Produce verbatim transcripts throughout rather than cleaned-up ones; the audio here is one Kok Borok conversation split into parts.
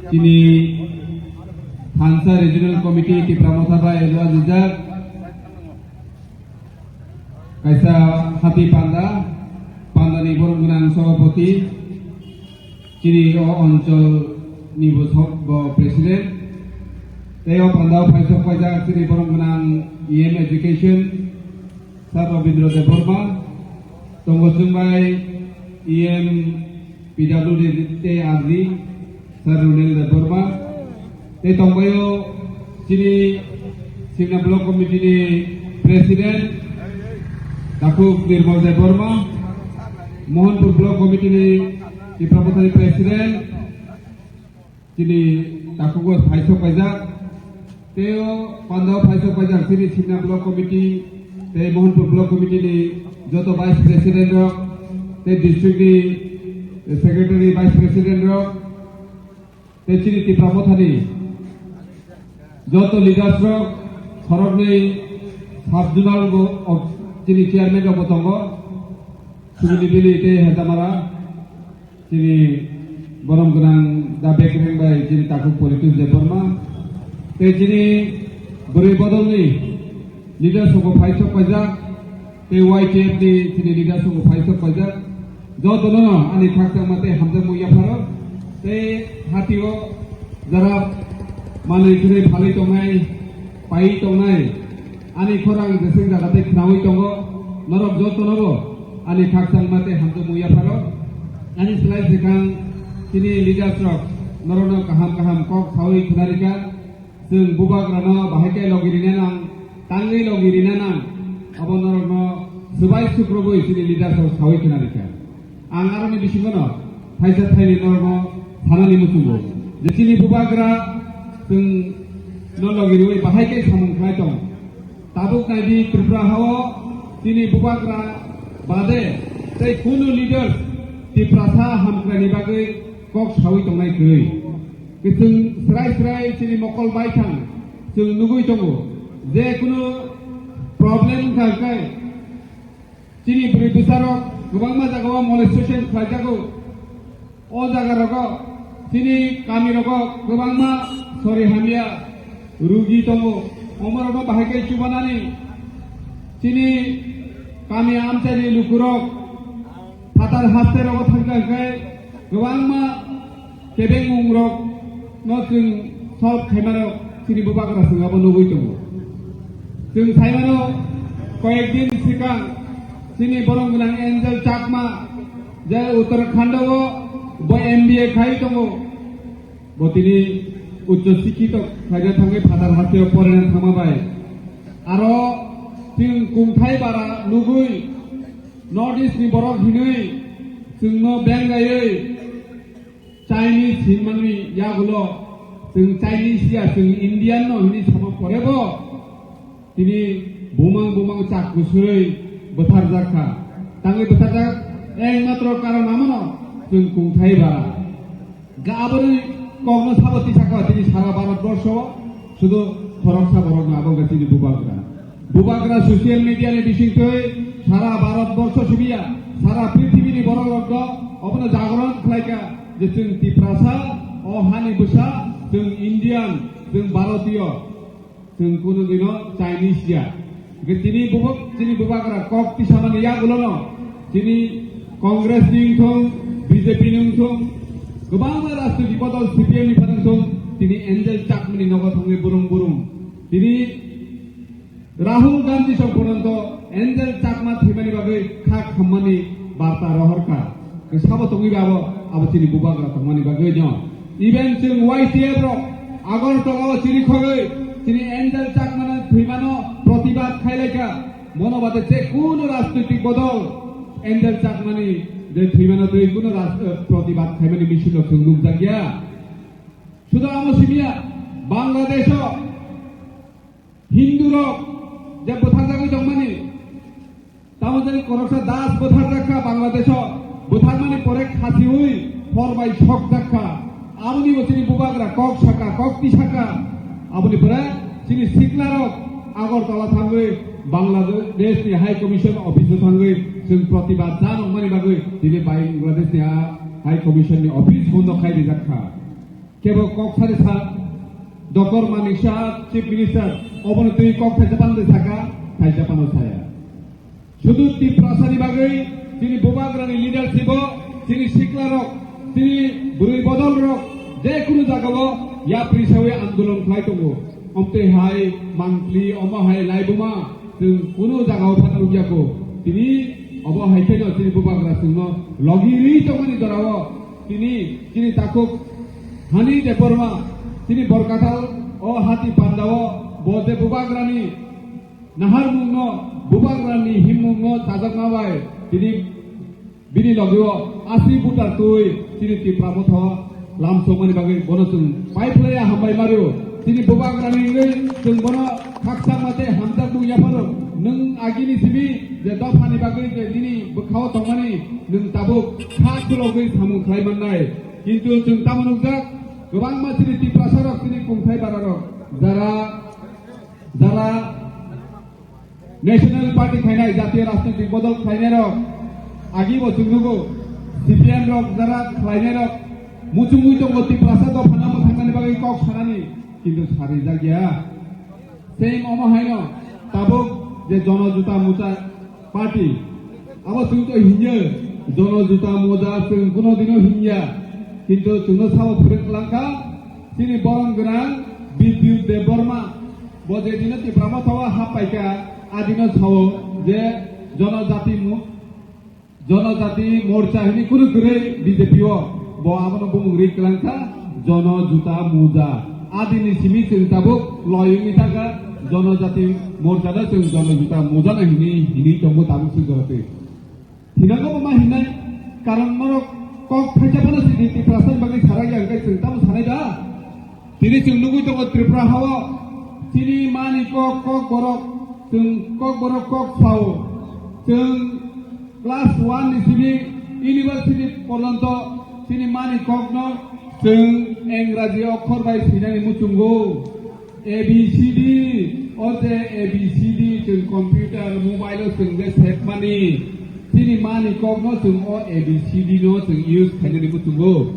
Chini Thansa Regional Committee Tipra Motha bai elo ajijak kaisa hati panda, panda ni borok gwnang sabapati, chini o onchol ni bo sok bo president, tei o panda o phaisok paijak chini borok gwnang E M Education, Sir Robindra Debbarma, tongo chwng bai E M P W D tei R D, Sir Runil Debbarma, tei tongbaio chini Simna Block Committee ni President, Takhuk Nirmal Debbarma, Mohanpur Block Committee ni Tipra Mothani President, chini takhuk o phaisok paijak, tei o panda o phaisok paijak chini Simna Block Committee tei Mohanpur Block Committee ni joto Vice President rok, tei district ni Secretary Vice President rok, tei chini Tipra Mothani joto leaders rok, khoroknwi sub zonal bo, o, chini chairman rok bo tongo, Sumini Valley tei Hetamara. Chini borom gwnang da bekreng bai chini takhuk Poritos Debbarma tei chini bwrwi bodolni leader songbo phaisok paijak tei Y T F ni chini leader songbo phaisok paijak. Jotono ani khakchangma tei hamjakmung yapharo tei hatio jara manwi khwnwi phalwi tongnai, paiwi tongnai. Ani khorang jeswk jaga tei khnaui tongo, norok jotonobo ani khakchangma tei hamjakmung yapharo. Ani slai swkang chini leaders rok norokno kaham kaham kok saui khna rikha. Chwng bubagrano bahai khe logi rina nang, tangwi logi rina nang, abo norokno swbai sukrubui chini leaders rok saui khna rikha. Ang aroni bisingono thaisa thaini norokno sanani muchungo je chini bubagra chwng no logi rwi bahai khe samung khlai tong. Tabuk naidi Tripura hao chini bubagra bade tei kunu leaders Tiprasa hamkraini bagwi kok saui tongnai kwrwi. Kwchwng srai srai chini mokol baithang chwng nugui tongo je kunu problem wngkha hwnkhe Chini bwrwi bwsarok kwbangma jagao molestation khlaijago. O jagarogo chini kamirogo kwbangma sori hamya rugi tongo. Omorokno bahai khe chubanani chini kami amchaini lukurok phatar haste rogo thangkha hwnkhe kwbangma kebengmung rok no chwng solve khaimano chini bubagra chwng abo nugui tongo. Chwng saimano koyek din swkang chini borom gwnang Angel Chakma je Uttarakhand o bo M B A khai tongo. Bo tini uccho sikkito khlaina thangwi phatar hasteo porina thangma bai. Aro chwng kungthai bara nugui North East ni borok hinwi chwngno bengaiwi Chinese hinmani yagulo chwng Chinese ya, chwng Indian no hinwi sama porebo tini bumang bumang chak kusurwi bwtharjak kha. Tangwi bwtharjak ekmatro karon amono chwng kungthai ba. Ga aboni kokno sabo tisa kha tini sara Bharat borsho sudu khoroksa borokno abo wngkha chini bubagra. Bubagra social media ni bisingtwi sara Bharat borsho sibiya, sara prithibini borok rokno obono jagoron khlaikha je chwng Tiprasa, o hani bwsa, chwng Indian, chwng Bharatiyo, chwng kunu dino Chinese ya. Hwnkhe tini bubak, chini bubagra kok tisamani yagulono chini Congress ni wngthung, B J P ni wngthung, kwbangma rajnoitik bodol C P M ni phano wngthung, tini Angel Chakmani nogo thangwi burung burung. Tini Rahul Gandhi song porjonto Angel Chakma thwimani bagwi kha khammani barta rohorkha. Sabo tongwi ba abo, abo chini bubagra tongmani bagwi no. Even chwng Y T F rok Agartala o chini khogwi chini Angel Chakmano thwimano protibad khailaikha. Mono bade je kunu rajnoitik bodol Angel Chakmani Je thwimano twi kuno ras-, eh, protibad khaimani misil rok chwng nukjakya. Sudu amo simiya, Bangladesh o Hindu rok je bwtharjagwi tongmani, tamo jani koroksa das bwtharjakha Bangladesh o, bwtharmani pore khasiwi hor bai sokjakha. Aboni bo chini bubagra kok saka, kok tisaka. Aboni pore chini siklarok Agartala thangwi Bangladesh ni High Commission office o thangwi chwng protibad janokmani bagwi tini Bangladesh ni a High Commission ni office bondo khai rijak kha. Kebo kok sari sa Doctor Manik Saha, Chief Minister, obono twi kok thaisa pano saka, thaisa pano saya. Sudu Tiprasani bagwi chini bubagrani leadership o, chini siklarok, chini bwrwi bodolrok je kunu jagao yapri sawi andolon khlai tongo. Omtwi hai mangpli, omo hai laibuma chwng kunu jagao phano nukya kho. Tini obo hai kheno chini bubagra chwngno logi rwi tongmani jorao tini chini takhuk Hani Debbarma chini Borkathal o hati pandao bo je bubagrani naharmungno, bubagrani himmungno chajakma bai tini bini logio asri butar twi chini Tipra motha lamsokmani bagwi bono chwng pai phlaiya hambai mario. Chini bubagrani wngwi chwng bono khakchangma tei hamjakmung yapharo. Nwng agini simi je dophani bagwi je nini bwkhao tongmani nwng tabuk kha khulogwi samung khlai mannai. Kintu chwng tamo nukjak, kwbangma chini Tiprasarok, chini kungthai bararok, jara, jara National Party khainai, jatiyo rajnoitik bodol khlainairok, agibo chwng nugo, C P M rok, jara khlainairok, muchungwi tongo Tiprasa dophano mwthangmani bagwi kok sanani, kintu sarijakya. Same omo haino tabuk je Jono Juta Muja party, abo chwng to hinya, Jono Juta Muja chwng kuno dino hinya, kintu chwngno sabo phwrwng kwlangkha, chini borom gwnang Bidyut Debbarma, bo je dino Tipra Motha o hap paikha, a dino sao je Jono Jati Mu-, Jonojati Morcha hini kunu kwrwi B J P o, bo abono bumung ri kwlangkha, Jono Juta Muja. Adini simi chwng tabuk loyungni thangkha, Jonojati Morcha no chwng Jono Juta Muja no hini, hini tongo tabuk chwng jorotwi. Hinango bo ma hinai, karon norok kok thaisa phano sidi Tiprasa ni bagwi sarakya hwnkhe chwng tamo sanai da? Tini chwng nugwi tongo Tripura hao, chini mani kok, kok borok, chwng kok borok kok sao. Chwng class one ni simi university porjonto chini mani kokno chwng Engraji okhor bai sinani muchungo. A B C D, o je A B C D chwng computer, mobile o chwng je sepmani, chini mani kokno chwng o A B C D no chwng use khainani muchungo.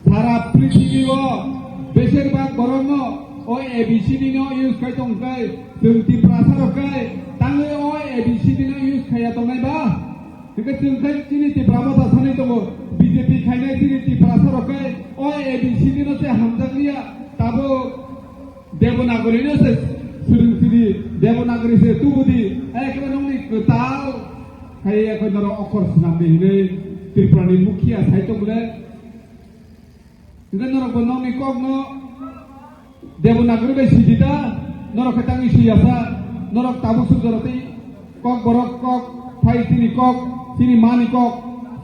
Sara prithibi o beshirbag borokno o A B C D no use khai tong khe, chwng Tiprasa rok khe tangwi o A B C D no use khaiya tongnai ba? Hwnkhe chwng khe chini Tipra Motha sanwi tongo, B J P khainai chini Tiprasa rok khe o A B C D no se hamjakliya, tabuk Devanagari no se swrwng sidi, Devanagari se tubudi, ekre nongni kwtal khai ekoi norok okhor swnamdi hinwi Tripura ni mukhiya sai tongmole. Hingke norok bo nokni kok no Devanagari bai sidi da, norok khe tangwi siyasa, norok tabuk suk jora tei kok borok kok, thai chini kok, chini mani kok,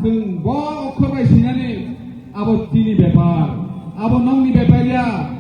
chwng bo okhor bai sinani abo chini bepar, abo nokni bepar ya,